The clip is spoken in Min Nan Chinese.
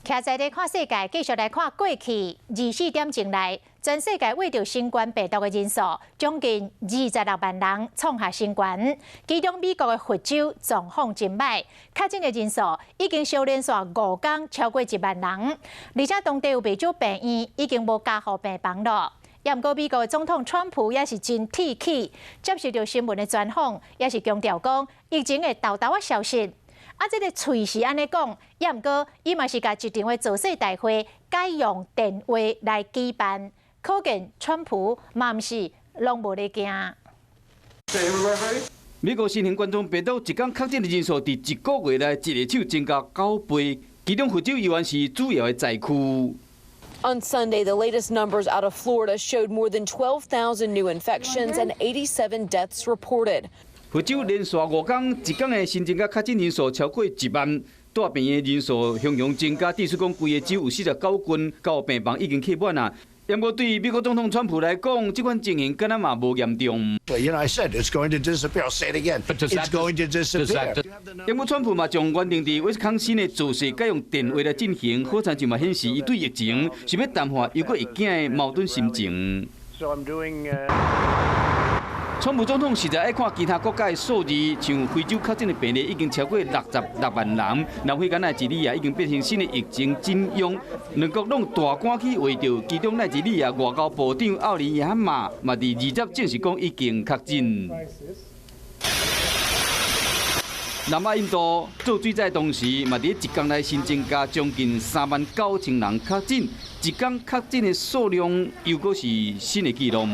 徛在咧看世界，繼續來看過去24點鐘內，全世界秽著新冠病毒的人數將近26萬人，創下新高。其中美國的佛州狀況真䆀，確診的人數已經相連續五工超過1萬人，而且當地有袂少病院已經無加護病房囉。也毋過美國的總統川普也是真鐵齒，接受著新聞的專訪，也是強調講疫情會沓沓仔消失。啊，這個喙是按呢講，也毋過伊嘛是共一場的造勢大會改用電話來舉辦，可見川普嘛毋是攏無咧驚。美國新型冠狀病毒一工確診的人數，佇一個月內一下手增加9倍，其中佛州猶原是主要的災區。 On Sunday, the latest numbers out of Florida showed more than 12,000 new infections and 87 deaths reported. 佛州連續五工，一工的新增加確診人數超過1萬，住病院的人數雄雄增加，至少講規个州有49間加護病房已經客滿啦。不過對美國總統川普來講，這款情形敢若嘛無嚴重。 I said it's going to disappear. I'll say it again. It's going to disappear. 不過川普嘛將原定佇威斯康星的造勢改用電話來進行，好親像嘛顯示伊對疫情是欲淡化，猶閣會驚的矛盾心情。川普總統實在愛看其他國家的數字，像非洲確診的病例已經超過66萬人，南非佮奈及利亞已經變成新的疫情震央，兩國攏大趕去圍著，其中奈及利亞外交部長奧尼亞馬嘛佇20證實講已經確診。南亞印度做水災同時，嘛佇一工內新增加將近3萬9千人確診，一工確診的數量又閣是新的紀錄。